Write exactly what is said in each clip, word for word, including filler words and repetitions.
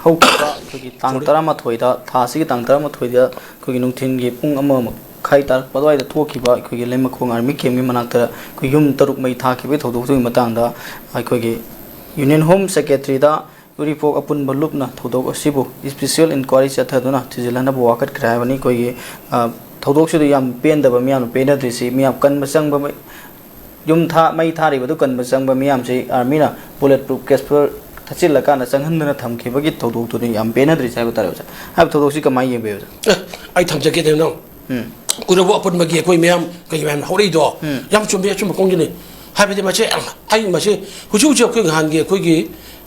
ꯍꯧꯈꯤꯕ ꯑꯩꯈꯣꯏꯒꯤ ꯇꯥꯡ ꯇꯔꯥꯃꯥꯊꯣꯏꯗ, ꯊꯥ ꯑꯁꯤꯒꯤ ꯇꯥꯡ ꯇꯔꯥꯃꯥꯊꯣꯏꯗ ꯑꯩꯈꯣꯏꯒꯤ ꯅꯨꯡꯊꯤꯜꯒꯤ ꯄꯨꯡ ꯑꯃ ꯃꯈꯥꯏ ꯇꯥꯔꯛꯄ ꯑꯗꯨꯋꯥꯏꯗ ꯊꯣꯛꯈꯤꯕ ꯑꯩꯈꯣꯏꯒꯤ ꯂꯩꯃꯈꯣꯡ army camp ꯀꯤ ꯃꯅꯥꯛꯇ ꯑꯩꯈꯣꯏ ꯌꯨꯝ ꯇꯔꯨꯛ ꯃꯩ ꯊꯥꯈꯤꯕꯒꯤ ꯊꯧꯗꯣꯛꯇꯨꯒꯤ ꯃꯇꯥꯡꯗ ꯑꯩꯈꯣꯏꯒꯤ Union Home Secretary ꯗ ꯎꯔꯤꯄꯣꯛ ꯑꯄꯨꯟꯕ ꯂꯨꯞꯅ ꯊꯧꯗꯣꯛ ꯑꯁꯤꯕꯨ special inquiry ꯆꯠꯊꯗꯨꯅ ꯊꯤꯖꯤꯜꯍꯟꯅꯕ ꯋꯥꯀꯠꯈ꯭ꯔꯦ ꯍꯥꯏꯕꯅꯤ꯫ ꯑꯩꯈꯣꯏꯒꯤ, ꯑ, ꯊꯧꯗꯣꯛꯁꯤꯗ ꯌꯥꯝ ꯄꯦꯟꯗꯕ, ꯃꯤꯌꯥꯝꯅ ꯄꯦꯟꯅꯗ꯭ꯔꯤꯁꯤ, ꯃꯤꯌꯥꯝ ꯀꯟꯕ ꯆꯪꯕ ꯃꯩ-, ꯌꯨꯝ ꯊꯥ-, ꯃꯩ ꯊꯥꯔꯤꯕꯗꯨ ꯀꯟꯕ ꯆꯪꯕ ꯃꯤꯌꯥꯝꯁꯤ army ꯅ bullet proof casper ꯊꯠꯆꯤꯜꯂꯀꯥꯟꯗ ꯆꯪꯍꯟꯗꯅ ꯊꯝꯈꯤꯕꯒꯤ ꯊꯧꯗꯣꯛꯇꯨꯅꯤ ꯌꯥꯝ ꯄꯦꯟꯅꯗ꯭ꯔꯤꯁꯦ ꯍꯥꯏꯕ ꯇꯥꯔꯦ ꯑꯣꯖꯥ꯫ ꯍꯥꯏꯕ ꯊꯧꯗꯣꯛꯁꯤ ꯀꯃꯥꯏꯅ ꯌꯦꯡꯕꯤ ꯑꯣꯖꯥ? ꯑꯦ, ꯑꯩ ꯊꯝꯖꯒꯦ ꯅꯪ꯫ ꯎꯝ꯫ ꯎꯔꯕ ꯑꯄꯨꯟꯕꯒꯤ ꯑꯩꯈꯣꯏ ꯃꯌꯥꯝ ꯀꯩ ꯃꯌꯥꯝ ꯍꯧꯔꯛꯏꯗꯣ ꯎꯝ꯫ ꯌꯥꯝ ꯆꯨꯝꯃꯤ, ꯑꯆꯨꯝꯕ ꯈꯣꯡꯖꯅꯤ꯫ ꯍꯥꯏꯕꯗꯤ ꯃꯁꯤ, ꯑꯩ ꯃꯁꯤ ꯍꯧꯖꯤꯛ ꯍꯧꯖꯤꯛ ꯑꯩꯈꯣꯏ ꯅꯍꯥꯟꯒꯤ ꯑꯩꯈꯣꯏꯒꯤ,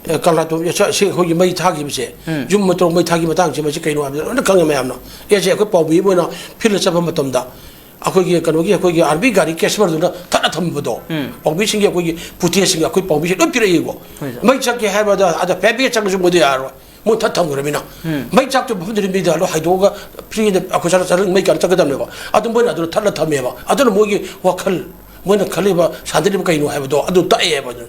ꯑꯦ, ꯀꯪꯂꯥꯇꯣꯝꯕꯤ ꯑꯁ-, ꯑꯁꯤ ꯑꯩꯈꯣꯏꯒꯤ ꯃꯩ ꯊꯥꯈꯤꯕꯁꯦ, ꯎꯝ꯫ ꯌꯨꯝ ꯃꯇꯣꯟ ꯃꯩ ꯊꯥꯈꯤꯕ ꯃꯇꯥꯡꯁꯦ ꯃꯁꯤ ꯀꯩꯅꯣ ꯍꯥꯏꯕꯗ ꯂꯣꯏꯅ ꯈꯪꯉꯦ ꯃꯌꯥꯝꯅ꯫ ꯑꯦ, ꯑꯁꯤ ꯑꯩꯈꯣꯏ ꯄꯥꯎꯃꯤ ꯑꯃ ꯑꯣꯏꯅ field ꯆꯠꯄ ꯃꯇꯝꯗ ꯑꯩꯈꯣꯏꯒꯤ ꯀꯩꯅꯣꯒꯤ ꯑꯩꯈꯣꯏꯒꯤ army ꯒꯥꯔꯤ casper ꯗꯨꯅ ꯊꯠꯂ ꯊꯝꯕꯗꯣ, ꯎꯝ꯫ ꯄꯥꯎꯃꯤꯁꯤꯡꯒꯤ ꯑꯩꯈꯣꯏꯒꯤ footage ꯁꯤꯡ ꯑꯩꯈꯣꯏ ꯄꯥꯎꯃꯤꯁꯤꯡ ꯂꯣꯏ ꯄꯤꯔꯛꯏꯀꯣ꯫ ꯍꯣꯏ, ꯁꯥꯔ꯫ ꯃꯩ ꯆꯠꯀꯦ ꯍꯥꯏꯕꯗ ꯑꯗ ꯐꯦꯕ꯭ꯔꯤꯛ ꯆꯪꯉꯁꯨ ꯃꯣꯏꯗꯤ ꯌꯥꯔꯔꯣꯏ꯫ ꯃꯣꯏ ꯊꯠ ꯊꯝꯈ꯭ꯔꯃꯤꯅ꯫ ꯎꯝ꯫ ꯃꯩ ꯆꯥꯛꯇꯣ ꯃꯐꯝꯗꯨꯗ ꯃꯤꯗ ꯂꯣꯏ ꯍꯥꯏꯗꯣꯛꯑꯒ free ꯗ ꯑꯩꯈꯣꯏ ꯆꯠꯂ ꯆꯠꯂ ꯃꯩ ꯀꯥꯔ ꯆꯠꯀꯗꯕꯅꯦꯕ꯫ ꯑꯗꯨ ꯃꯣꯏꯅ ꯑꯗꯨꯗ ꯊꯠꯂ ꯊꯝꯃꯦꯕ꯫ ꯑꯗꯨꯅ ꯃꯣꯏꯒꯤ ꯋꯥꯈꯜ, ꯃꯣꯏꯅ ꯈꯜꯂꯤꯕ ꯁꯥꯟꯅꯔꯤꯕ ꯀꯩꯅꯣ ꯍꯥꯏꯕꯗꯣ ꯑꯗꯨ ꯇꯥꯛꯑꯦꯕ ꯑꯗꯨ꯫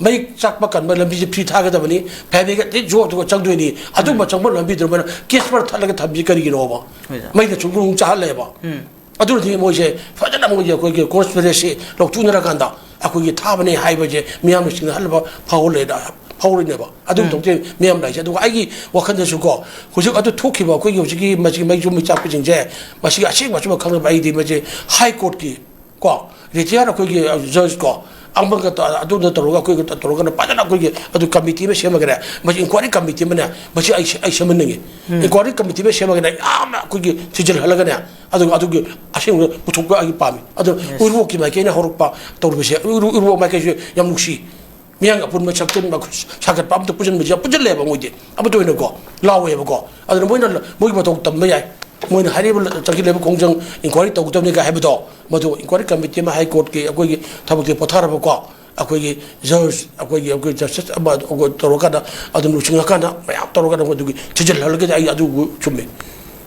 ꯃꯩ ꯆꯥꯛꯄ ꯀꯟꯕ ꯂꯝꯕꯤꯁꯦ free ꯊꯥꯒꯗꯕꯅꯤ, ꯐꯦꯕ꯭ꯔꯤꯛ ꯑꯗꯩ ꯖꯣ ꯑꯗꯨꯒ ꯆꯪꯗꯣꯏꯅꯤ꯫ ꯑꯗꯨꯒꯨꯝꯕ ꯎꯝ꯫ ꯆꯪꯕ ꯂꯝꯕꯤꯗꯨꯗ ꯃꯣꯏꯅ casper ꯊꯠꯂꯒ ꯊꯝꯕꯁꯤ ꯀꯔꯤꯒꯤꯅꯣꯕ? ꯍꯣꯏ, ꯁꯥꯔ꯫ ꯃꯩꯗ ꯁꯨꯝ ꯁꯨꯝ ꯆꯥꯍꯜꯂꯦꯕ꯫ ꯎꯝ꯫ ꯑꯗꯨꯅꯗꯤ ꯃꯣꯏꯁꯦ ꯐꯖꯅ ꯃꯣꯏꯒꯤ ꯑꯩꯈꯣꯏꯒꯤ conspiracy ꯂꯧꯊꯣꯛꯅꯔꯀꯥꯟꯗ ꯑꯩꯈꯣꯏꯒꯤ ꯊꯥꯕꯅꯦ ꯍꯥꯏꯕꯁꯦ ꯃꯤꯌꯥꯝꯅ ꯁꯤꯡꯅꯍꯜꯂꯕ ꯐꯥꯎꯔꯦꯗ-, ꯐꯥꯎꯔꯤꯅꯦꯕ꯫ ꯑꯗꯨꯒꯤ ꯎꯝ꯫ ꯊꯕꯛꯁꯦ ꯃꯤꯌꯥꯝ ꯂꯥꯛꯏꯁꯦ꯫ ꯑꯗꯨꯒ ꯑꯩꯒꯤ ꯋꯥꯈꯜꯗꯁꯨ ꯀꯣ, ꯍꯧꯖꯤꯛ ꯑꯗꯨ ꯊꯣꯛꯈꯤꯕ ꯑꯩꯈꯣꯏꯒꯤ ꯍꯧꯖꯤꯛꯀꯤ ꯃꯁꯤ ꯃꯩ ꯆꯨꯝ ꯃꯩ ꯆꯥꯛꯄꯁꯤꯡꯁꯦ, ꯃꯁꯤꯒꯤ ꯑꯁꯦꯡꯕ ꯑꯆꯨꯝꯕ ꯈꯪꯅꯕ ꯑꯩꯗꯤ ꯃꯁꯤ High Court ꯀꯤ ꯀꯣ, retired ꯑꯩꯈꯣꯏꯒꯤ, ꯑ, judge ꯀꯣ, ꯑꯃꯒ ꯇ-, ꯑꯗꯨꯅ ꯇꯧꯔꯒ ꯑꯩꯈꯣꯏꯒ ꯇ-, ꯇꯧꯔꯒꯅ ꯐꯖꯅ ꯑꯩꯈꯣꯏꯒꯤ ꯑꯗꯨ committee ꯑꯃ ꯁꯦꯝꯃꯒꯅꯦ, ꯃꯁꯤ inquiry committee ꯑꯃꯅꯦ, ꯃꯁꯤ ꯑꯩ ꯁꯦ-, ꯑꯩ ꯁꯦꯝꯍꯟꯅꯤꯡꯉꯤ꯫ ꯎꯝ꯫ Inquiry committee ꯑꯃ ꯁꯦꯝꯃꯒꯅꯦ, ꯌꯥꯝꯅ ꯑꯩꯈꯣꯏꯒꯤ ꯊꯤꯖꯤꯜꯍꯜꯂꯒꯅꯦ, ꯑꯗꯨꯒ ꯑꯗꯨꯒꯤ ꯑꯁꯦꯡꯕ ꯄꯨꯊꯣꯛꯄ ꯑꯩ ꯄꯥꯝꯃꯤ꯫ ꯑꯗꯨ Yes. ꯎꯔꯤꯄꯣꯛꯀꯤ ꯃꯥꯏꯀꯩꯅ ꯍꯧꯔꯛꯄ ꯇꯧꯔꯤꯕꯁꯦ, ꯎꯔꯤ-, ꯎꯔꯤꯄꯣꯛ ꯃꯥꯏꯀꯩꯁꯨ ꯌꯥꯝ ꯅꯨꯡꯁꯤ꯫ ꯃꯤꯌꯥꯝꯒꯤ ꯑꯄꯨꯟꯕ ꯁꯛꯇꯤꯟ ꯁꯥꯒꯠꯄ ꯑꯝꯇ ꯄꯨꯟꯁꯤꯟꯕꯁꯦ ꯌꯥꯝ ꯄꯨꯟꯁꯤꯜꯂꯦꯕ ꯃꯣꯏꯗꯤ꯫ ꯑꯃꯠꯇ ꯑꯣꯏꯅꯀꯣ, ꯂꯥꯎꯋꯦꯕꯀꯣ꯫ ꯑꯗꯨꯅ ꯃꯣꯏꯅ ꯃꯣꯏꯒꯤ ꯃꯇꯧ ꯇꯝꯕ ꯌꯥꯏ꯫ ꯃꯣꯏꯅ ꯍꯥꯏꯔꯤꯕ ꯆꯪꯁꯤꯜꯂꯤꯕ ꯈꯣꯡꯖꯪ inquiry ꯇꯧꯒꯗꯕꯅꯤ ꯀꯥꯏ ꯍꯥꯏꯕꯗꯣ, ꯃꯗꯨ inquiry committee ꯑꯃ High Court ꯀꯤ ꯑꯩꯈꯣꯏꯒꯤ ꯊꯕꯛꯇꯤ ꯄꯣꯊꯥꯔꯕꯀꯣ, ꯑꯩꯈꯣꯏꯒꯤ judge, ꯑꯩꯈꯣꯏꯒꯤ, ꯑꯩꯈꯣꯏ justice ꯑꯃ ꯑꯩꯈꯣꯏ ꯇꯧꯔꯀꯥꯟꯗ, ꯑꯗꯨꯝ ꯂꯨꯆꯤꯡꯉꯀꯥꯟꯗ ꯃꯌꯥꯝ ꯇꯧꯔꯒ ꯑꯗꯨꯒꯤ ꯊꯤꯖꯤꯜꯍꯜꯂꯒꯗꯤ ꯑꯩ ꯑꯗꯨꯕꯨ ꯆꯨꯝꯃꯤ꯫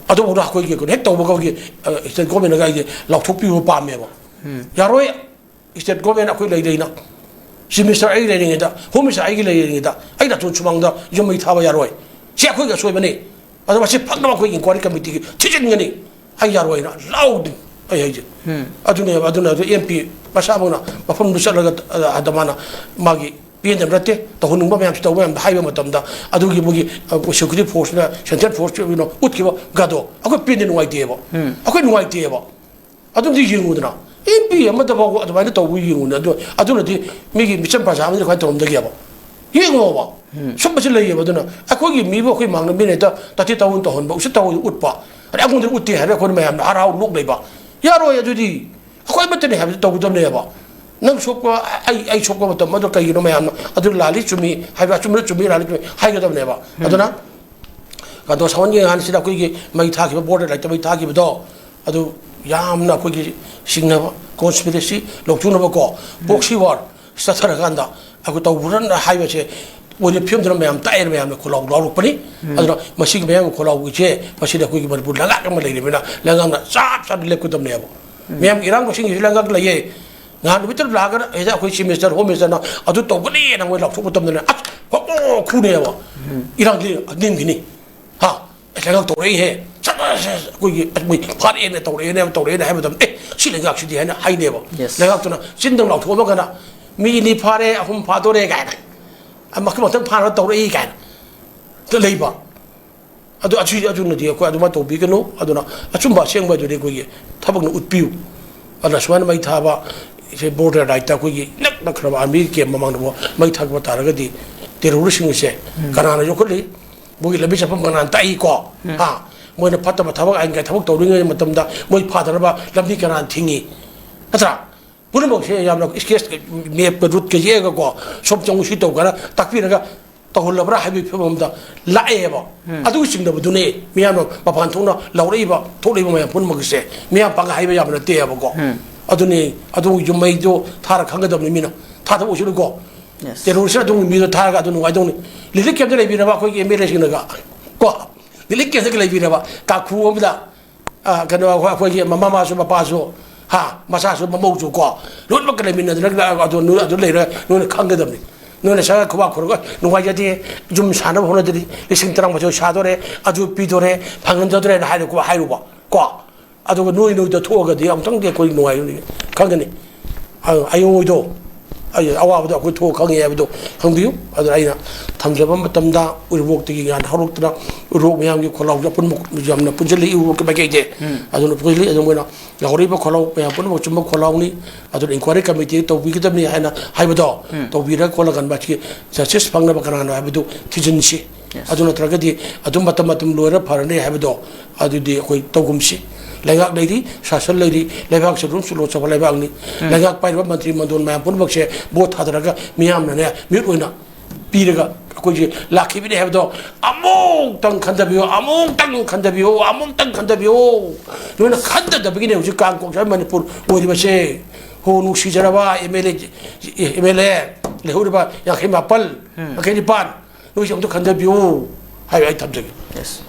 ꯑꯗꯨꯕꯨ ꯑꯩꯈꯣꯏꯒꯤ ꯍꯦꯛ ꯇꯧꯕꯒ ꯑꯩꯈꯣꯏꯒꯤ, ꯑ, state government ꯅꯒ ꯑꯩꯁꯦ ꯂꯥꯎꯊꯣꯛꯄꯤꯕ ꯄꯥꯝꯃꯦꯕ꯫ ꯎꯝ꯫ ꯌꯥꯔꯣꯏ, state government ꯑꯩꯈꯣꯏ ꯂꯩ ꯂꯩꯅ ꯆꯤꯐ ꯃꯤꯅꯤꯁꯇꯔ ꯑꯩ ꯂꯩꯔꯤꯉꯩꯗ, ꯍꯣꯝ ꯃꯤꯅꯤꯁꯇꯔ ꯑꯩꯒꯤ ꯂꯩꯔꯤꯉꯩꯗ ꯑꯩ ꯅꯥꯇꯣꯟ ꯁꯨꯃꯥꯡꯗ ꯌꯨꯝ ꯃꯩ ꯊꯥꯕ ꯌꯥꯔꯣꯏ꯫ ꯁꯤ ꯑꯩꯈꯣꯏꯒꯤ ꯑꯁꯣꯏꯕꯅꯤ꯫ ꯑꯗꯣ ꯃꯁꯤ ꯐꯪꯅꯕ ꯑꯩꯈꯣꯏ ꯏꯟꯀ꯭ꯋꯥꯏꯔꯤ ꯀꯃꯤꯇꯤꯒꯤ ꯊꯤꯖꯤꯟꯒꯅꯤ꯫ ꯑꯩ ꯌꯥꯔꯣꯏꯅ ꯂꯥꯎꯗꯤ ꯑꯩ ꯍꯥꯏꯁꯦ꯫ ꯑꯗꯨꯅꯦꯕ, ꯑꯗꯨꯅ ꯑꯗꯨ ꯑꯦꯝ ꯄꯤ ꯃꯁꯥꯃꯛꯅ ꯃꯐꯝꯗꯨ ꯆꯠꯂꯒ, ꯑ, ꯑꯗ ꯃꯥꯅ ꯃꯥꯒꯤ ꯄꯦꯟꯗꯕ ꯅꯠꯇꯦ, ꯇꯧꯍꯟꯅꯤꯡꯕ ꯃꯌꯥꯝꯁꯤ ꯇꯧꯕ ꯃꯌꯥꯝꯗ ꯍꯥꯏꯕ ꯃꯇꯝꯗ ꯑꯗꯨꯒꯤ ꯃꯣꯏꯒꯤ, ꯑ, ꯁꯦꯀ꯭ꯌꯨꯔꯤꯇꯤ ꯐꯣꯔꯁꯅ, ꯁꯦꯟꯇ꯭ꯔꯦꯜ ꯐꯣꯔꯁ, ꯀꯩꯅꯣ, ꯎꯠꯈꯤꯕ ꯒꯗꯣ ꯑꯩꯈꯣꯏ ꯄꯦꯟꯗꯦ, ꯅꯨꯡꯉꯥꯏꯇꯦꯕ꯫ ꯑꯩꯈꯣꯏ ꯅꯨꯡꯉꯥꯏꯇꯦꯕ꯫ ꯑꯗꯨꯝꯗꯤ ꯌꯦꯡꯉꯨꯗꯅ, ꯑꯦꯝ ꯄꯤ ꯑꯃꯗꯐꯥꯎ ꯑꯗꯨꯃꯥꯏꯅ ꯇꯧꯕ ꯌꯦꯡꯉꯨꯅꯦ꯫ ꯑꯗꯨ, ꯑꯗꯨꯅꯗꯤ ꯃꯤꯒꯤ ꯃꯤꯆꯝ ꯄ꯭ꯔꯖꯥ ꯑꯃꯗꯤ ꯀꯃꯥꯏꯅ ꯇꯧꯔꯝꯗꯒꯦꯕ? ꯌꯦꯡꯉꯣꯕ꯫ ꯁꯨꯝꯕꯁꯤ ꯂꯩꯌꯦꯕ꯫ ꯑꯗꯨꯅ ꯑꯩꯈꯣꯏꯒꯤ ꯃꯤꯕꯨ ꯑꯩꯈꯣꯏ ꯃꯥꯡꯗ ꯃꯤꯅ ꯍꯦꯛꯇ ꯇꯥꯊꯤ ꯇꯥꯑꯣꯏꯅ ꯇꯧꯍꯟꯕ, ꯎꯁꯤꯠ ꯊꯑꯣꯏꯗꯅ ꯎꯠꯄ, ꯑꯗꯩ ꯑꯩꯉꯣꯟꯗ ꯎꯠꯇꯦ ꯍꯥꯏꯔꯒ ꯑꯩꯈꯣꯏꯅ ꯃꯌꯥꯝꯅ ꯍꯔꯥꯎ ꯅꯣꯛ ꯂꯩꯕ꯫ ꯌꯥꯔꯣꯏ꯫ ꯑꯗꯨꯗꯤ ꯑꯩꯈꯣꯏ ꯑꯃꯠꯇꯅꯤ ꯍꯥꯏꯕꯗꯨ ꯇꯧꯒꯗꯕꯅꯦꯕ꯫ ꯅꯪ ꯁꯣꯛꯄ, ꯑꯩ, ꯑꯩ ꯁꯣꯛꯄ ꯃꯇꯝ ꯑꯗꯨ ꯀꯩꯒꯤꯅꯣ ꯃꯌꯥꯝꯅ ꯑꯗꯨ ꯂꯥꯜꯂꯤ ꯆꯨꯝꯃꯤ ꯍꯥꯏꯕ, ꯑꯆꯨꯝꯕꯗ ꯆꯨꯝꯃꯤ, ꯂꯥꯜꯂꯤ ꯆꯨꯝꯃꯤ ꯍꯥꯏꯒꯗꯕꯅꯦꯕ꯫ ꯑꯗꯨꯅ ꯀꯟꯗꯣ ꯁꯥꯎꯍꯟꯒꯦ ꯍꯥꯏꯅ ꯁꯤꯗ ꯑꯩꯈꯣꯏꯒꯤ ꯃꯩ ꯊꯥꯈꯤꯕ, ꯕꯣꯔꯗꯔ ꯂꯥꯏꯠꯇ ꯃꯩ ꯊꯥꯈꯤꯕꯗꯣ, ꯑꯗꯨ ꯌꯥꯝꯅ ꯑꯩꯈꯣꯏꯒꯤ ꯆꯤꯡꯅꯕ, ꯀꯣꯟꯁꯄꯤꯔꯦꯁꯤ ꯂꯧꯊꯣꯛꯅꯕꯀꯣ, ꯄ꯭ꯔꯣꯛꯁꯤ ꯋꯥꯔ ꯆꯠꯊꯔꯀꯥꯟꯗ ꯑꯩꯈꯣꯏ ꯇꯧꯕ꯭ꯔꯅ ꯍꯥꯏꯕꯁꯦ ꯑꯣꯏꯅ ꯐꯤꯕꯝꯗꯨꯅ ꯃꯌꯥꯝ ꯇꯥꯛꯑꯦꯅ ꯃꯌꯥꯝꯅ ꯈꯣꯜꯂꯥꯎ ꯂꯥꯎꯔꯛꯄꯅꯤ꯫ ꯑꯗꯨꯅ ꯃꯁꯤꯒꯤ ꯃꯌꯥꯝꯒꯤ ꯈꯣꯜꯂꯥꯎꯕꯁꯦ ꯃꯁꯤꯗ ꯑꯩꯈꯣꯏꯒꯤ ꯃꯅꯤꯄꯨꯔ ꯂꯩꯉꯥꯛ ꯑꯃ ꯂꯩꯔꯤꯕꯅꯤꯅ ꯂꯩꯉꯥꯛꯅ ꯆꯞ ꯆꯥꯅ ꯂꯦꯞꯀꯗꯕꯅꯦꯕ꯫ ꯃꯌꯥꯝꯒꯤ ꯏꯔꯥꯡ ꯃꯁꯤꯡꯒꯤꯁꯨ ꯂꯩꯉꯥꯛ ꯂꯩꯌꯦ꯫ ꯉꯍꯥꯟ ꯅꯨꯃꯤꯠꯇꯨ ꯂꯥꯛꯑꯒ ꯍꯦꯛꯇ ꯑꯩꯈꯣꯏ ꯆꯤꯐ ꯃꯤꯅꯤꯁꯇꯔ, ꯍꯣꯝ ꯃꯤꯅꯤꯁꯇꯔꯅ ꯑꯗꯨ ꯇꯧꯒꯅꯤꯅ ꯃꯣꯏ ꯂꯥꯎꯊꯣꯛ ꯃꯇꯝꯗꯅꯦ, ꯑꯁ, ꯍꯣ, ꯍꯣ, ꯈꯨꯅꯦꯕ꯫ ꯏꯔꯥꯡꯗꯤ ꯅꯤꯡꯒꯅꯤ꯫ ꯍꯥ? ꯑꯦ, ꯂꯩꯉꯥꯛ ꯇꯧꯔꯛꯏꯍꯦ꯫ ꯁꯠ, ꯁꯠ, ꯁꯠ, ꯑꯩꯈꯣꯏꯒꯤ, ꯑꯩꯈꯣꯏ ꯐꯥꯔꯛꯑꯦꯅꯦ, ꯇꯧꯔꯛꯑꯦꯅꯦ, ꯇꯧꯔꯛꯑꯦꯅꯦ ꯍꯥꯏꯕ ꯃꯇꯝꯗ, "ꯑꯦ, ꯁꯤ ꯂꯩꯉꯥꯛꯁꯤꯗꯤ" ꯍꯥꯏꯅ ꯍꯥꯏꯅꯦꯕ꯫ ꯂꯩꯉꯥꯛꯇꯨꯅ ꯆꯤꯟꯗꯪ ꯂꯥꯎꯊꯣꯛꯑꯝꯃꯒꯅ, "ꯃꯤ ꯑꯅꯤ ꯐꯥꯔꯦ, ꯑꯍꯨꯝ ꯐꯥꯗꯣꯔꯦ" ꯀꯥꯏꯅ, "ꯑꯃ ꯃꯊꯪ ꯐꯥꯅꯕ ꯇꯧꯔꯛꯏ" ꯀꯥꯏꯅ ꯂꯩꯕ꯫ ꯑꯗꯨ ꯑꯁꯤ, ꯑꯗꯨꯅꯗꯤ ꯑꯩꯈꯣꯏ ꯑꯗꯨꯃꯥꯏꯅ ꯇꯧꯕꯤꯒꯅꯨ꯫ ꯑꯗꯨꯅ ꯑꯆꯨꯝꯕ ꯑꯁꯦꯡꯕ ꯑꯗꯨꯗꯤ ꯑꯩꯈꯣꯏꯒꯤ ꯊꯕꯛꯅ ꯎꯠꯄꯤꯌꯨ꯫ ꯑꯗꯨꯅ ꯁꯨꯃꯥꯏꯅ ꯃꯩ ꯊꯥꯕ, ꯁꯦ ꯕꯣꯔꯗꯔ ꯔꯥꯏꯠꯇ ꯑꯩꯈꯣꯏꯒꯤ ꯏꯅꯛ ꯅꯛꯈ꯭ꯔꯕ ꯑꯥꯔꯃꯤꯒꯤ ꯀꯦꯝ ꯃꯃꯥꯡꯗ ꯃꯩ ꯊꯥꯒꯠꯄ ꯇꯥꯔꯒꯗꯤ ꯇꯦꯔꯣꯔꯤꯁꯁꯤꯡ ꯑꯁꯦ ꯀꯅꯥꯅ ꯌꯣꯛꯈꯠꯂꯤ? ꯃꯣꯏꯒꯤ ꯂꯝꯕꯤ ꯆꯠꯐꯝ ꯀꯅꯥꯅ ꯇꯥꯛꯏꯀꯣ? ꯍꯥ? ꯃꯣꯏꯅ ꯐꯠꯇꯕ ꯊꯕꯛ, ꯑꯥꯏꯟꯒꯤ ꯊꯕꯛ ꯇꯧꯔꯤꯉꯩ ꯃꯇꯝꯗ ꯃꯣꯏ ꯐꯥꯗꯅꯕ ꯂꯝꯕꯤ ꯀꯅꯥꯅ ꯊꯤꯡꯉꯤ? ꯅꯠꯇ꯭ꯔꯥ? ꯄꯨꯝꯅꯃꯛꯁꯦ ꯌꯥꯝꯅ ꯏꯁꯀꯦꯠꯁ, ꯃꯦꯞꯀ ꯔꯨꯠꯀ ꯌꯦꯛꯑꯒꯀꯣ, ꯁꯣꯝ ꯆꯪꯉꯨ, ꯁꯤ ꯇꯧ ꯀꯥꯏꯅ ꯇꯥꯛꯄꯤꯔꯒ ꯇꯧꯍꯜꯂꯕ꯭ꯔꯥ ꯍꯥꯏꯕꯒꯤ ꯐꯤꯕꯝ ꯑꯃꯗ ꯂꯥꯛꯑꯦꯕ꯫ ꯑꯗꯨꯒꯤ ꯆꯤꯡꯅꯕꯗꯨꯅꯦ ꯃꯤꯌꯥꯝꯅ ꯃꯄꯥꯟ ꯊꯣꯛꯅ ꯂꯥꯎꯔꯛꯏꯕ, ꯊꯣꯛꯂꯛꯏꯕ ꯃꯌꯥꯝ ꯄꯨꯝꯅꯃꯛꯁꯦ ꯃꯤꯌꯥꯝ ꯄꯥꯡꯒ ꯍꯥꯏꯕ ꯌꯥꯕ ꯅꯠꯇꯦꯕꯀꯣ꯫ ꯑꯗꯨꯅꯦ, ꯑꯗꯨꯒꯤ ꯌꯨꯝ ꯃꯩꯗꯣ ꯊꯥꯔ ꯈꯪꯒꯗꯕꯅꯤ ꯃꯤꯅ꯫ ꯊꯥꯗꯕ ꯑꯣꯏꯁꯅꯨꯀꯣ꯫ ꯇꯦꯔꯣꯔꯤꯁ ꯑꯗꯨꯒꯨꯝꯕ ꯃꯤꯗꯣ ꯊꯥꯔꯒ ꯑꯗꯨ ꯅꯨꯡꯉꯥꯏꯗꯧꯅꯤ꯫ ꯔꯤꯂꯤꯐ ꯀꯦꯝꯞꯇ ꯂꯩꯕꯤꯔꯕ ꯑꯩꯈꯣꯏꯒꯤ ꯑꯦꯝ ꯑꯦꯜ ꯑꯦꯁꯤꯡꯅꯒ ꯀꯣ, ꯔꯤꯂꯤꯐ ꯀꯦꯝꯞꯇꯒ ꯂꯩꯕꯤꯔꯕ ꯀꯥꯈꯨ ꯑꯃꯗ, ꯑ, ꯀꯩꯅꯣ, ꯑꯩꯈꯣꯏ, ꯑꯩꯈꯣꯏꯒꯤ ꯃꯃꯥꯁꯨ ꯃꯄꯥꯁꯨ ꯍꯥ, ꯃꯆꯥꯁꯨ ꯃꯃꯧꯁꯨ ꯀꯣ, ꯂꯣꯏꯅꯃꯛꯀ ꯂꯩꯃꯤꯟꯅꯗꯅ ꯑꯗꯨ, ꯑꯗꯨ ꯅꯣꯏ ꯑꯗꯨ ꯂꯩꯔ ꯅꯣꯏꯅ ꯈꯪꯒꯗꯕꯅꯤ꯫ ꯅꯣꯏꯅ ꯁꯔ ꯈꯨꯕꯥꯛ ꯈꯨꯔꯒ ꯅꯨꯡꯉꯥꯏꯖꯗꯦ, ꯌꯨꯝ ꯁꯥꯅꯕ ꯍꯣꯠꯅꯗ꯭ꯔꯤ, ꯂꯤꯁꯤꯡ ꯇꯔꯥꯃꯥꯊꯣꯏ ꯁꯥꯗꯣꯔꯦ, ꯑꯗꯨ ꯄꯤꯗꯣꯔꯦ, ꯐꯪꯍꯟꯖꯗ꯭ꯔꯦꯅ ꯍꯥꯏꯔꯦꯀꯣ, ꯍꯥꯏꯔꯨꯕ ꯀꯣ꯫ ꯑꯗꯨꯒ ꯅꯣꯏ ꯅꯣꯏꯗ ꯊꯣꯛꯑꯒꯗꯤ ꯑꯃꯨꯛꯇꯪꯗꯤ ꯑꯩꯈꯣꯏ ꯅꯨꯡꯉꯥꯏꯒꯅꯤ, ꯈꯪꯒꯅꯤ꯫ ꯑ-, ꯑꯌꯣꯡꯉꯩꯗꯣ, ꯑꯩ ꯑꯋꯥꯕꯗꯣ ꯑꯩꯈꯣꯏ ꯊꯣꯛꯑ ꯈꯪꯉꯦ ꯍꯥꯏꯕꯗꯣ ꯈꯪꯕꯤꯌꯨ꯫ ꯑꯗꯨꯅ ꯑꯩꯅ ꯊꯝꯖꯕ ꯃꯇꯝꯗ ꯎꯔꯤꯕꯣꯛꯇꯒꯤ ꯉꯥꯟ ꯍꯧꯔꯛꯇꯅ ꯎꯔꯤꯕꯣꯛ ꯃꯌꯥꯝꯒꯤ ꯈꯣꯜꯂꯥꯎꯁꯦ ꯑꯄꯨꯟꯕ ꯌꯥꯝꯅ ꯄꯨꯟꯁꯤꯜꯂꯤ, ꯎꯔꯤꯕꯣꯛꯀꯤ ꯃꯥꯏꯀꯩꯁꯦ꯫ ꯎꯝ꯫ ꯑꯗꯨꯅ ꯄꯨꯟꯁꯤꯜꯂꯤ꯫ ꯑꯗꯨ ꯃꯣꯏꯅ ꯂꯥꯎꯍꯧꯔꯤꯕ ꯈꯣꯜꯂꯥꯎ ꯃꯌꯥꯝ ꯄꯨꯝꯅꯃꯛ ꯆꯨꯝꯕ ꯈꯣꯜꯂꯥꯎꯅꯤ꯫ ꯑꯗꯨꯅ inquiry committee ꯇꯧꯕꯤꯒꯗꯕꯅꯤ ꯍꯥꯏꯅ ꯍꯥꯏꯕꯗꯣ ꯎꯝ꯫ ꯇꯧꯕꯤꯔꯒ ꯈꯣꯠꯂꯒ ꯃꯁꯤꯒꯤ justice ꯐꯪꯅꯕ ꯀꯅꯥꯅꯣ ꯍꯥꯏꯕꯗꯨ ꯊꯤꯖꯤꯟꯁꯤ꯫ Yes꯫ ꯑꯗꯨ ꯅꯠꯇ꯭ꯔꯒꯗꯤ ꯑꯗꯨꯝ ꯃꯇꯝ ꯃꯇꯝ ꯂꯣꯏꯔ ꯐꯔꯅꯤ ꯍꯥꯏꯕꯗꯣ ꯑꯗꯨꯗꯤ ꯑꯩꯈꯣꯏ ꯇꯧꯒꯨꯝꯁꯤ꯫ ꯂꯩꯉꯥꯛ ꯂꯩꯔꯤ, ꯁꯥꯁꯟ ꯂꯩꯔꯤ, ꯂꯩꯕꯥꯛꯁꯦ ꯑꯗꯨꯝ ꯆꯨꯂꯣ ꯆꯥꯎꯕ ꯂꯩꯕꯥꯛꯅꯤ꯫ ꯎꯝ꯫ ꯂꯩꯉꯥꯛ ꯄꯥꯏꯔꯤꯕ ꯃꯟꯇ꯭ꯔꯤ ꯃꯟꯗꯣꯟ ꯃꯌꯥꯝ ꯄꯨꯝꯅꯃꯛꯁꯦ ꯚꯣꯠ ꯊꯥꯗꯔꯒ ꯃꯤꯌꯥꯝꯅꯅꯦ ꯃꯤꯍꯨꯠ ꯑꯣꯏꯅ ꯄꯤꯔꯒ ꯑꯩꯈꯣꯏꯁꯦ ꯂꯥꯛꯈꯤꯕꯅꯤ ꯍꯥꯏꯕꯗꯣ ꯑꯃꯨꯛꯇꯪ ꯈꯟꯊꯕꯤꯌꯨ, ꯑꯃꯨꯛꯇꯪ ꯈꯟꯊꯕꯤꯌꯨ, ꯑꯃꯨꯛꯇꯪ ꯈꯟꯊꯕꯤꯌꯨ꯫ ꯅꯣꯏꯅ ꯈꯟꯊꯗꯕꯒꯤꯅꯦ ꯍꯧꯖꯤꯛ ꯀꯥꯡ ꯀꯣꯛ ꯁ꯭ꯋꯥꯏ ꯃꯅꯤꯄꯨꯔ ꯑꯣꯏꯔꯤꯕꯁꯦ꯫ ꯍꯣ, ꯅꯨꯡꯁꯤꯖꯔꯕ M L A, M L A ꯂꯩꯍꯧꯔꯤꯕ ꯌꯥꯡꯈꯩ ꯃꯥꯄꯜ, ꯎꯝ꯫ ꯌꯥꯡꯈꯩ ꯅꯤꯄꯥꯟ, ꯅꯣꯏꯁꯦ ꯑꯝꯇ ꯈꯟꯊꯕꯤꯌꯨ ꯍꯥꯏꯕ ꯑꯩ ꯊꯝꯖꯒꯦ꯫ Yes꯫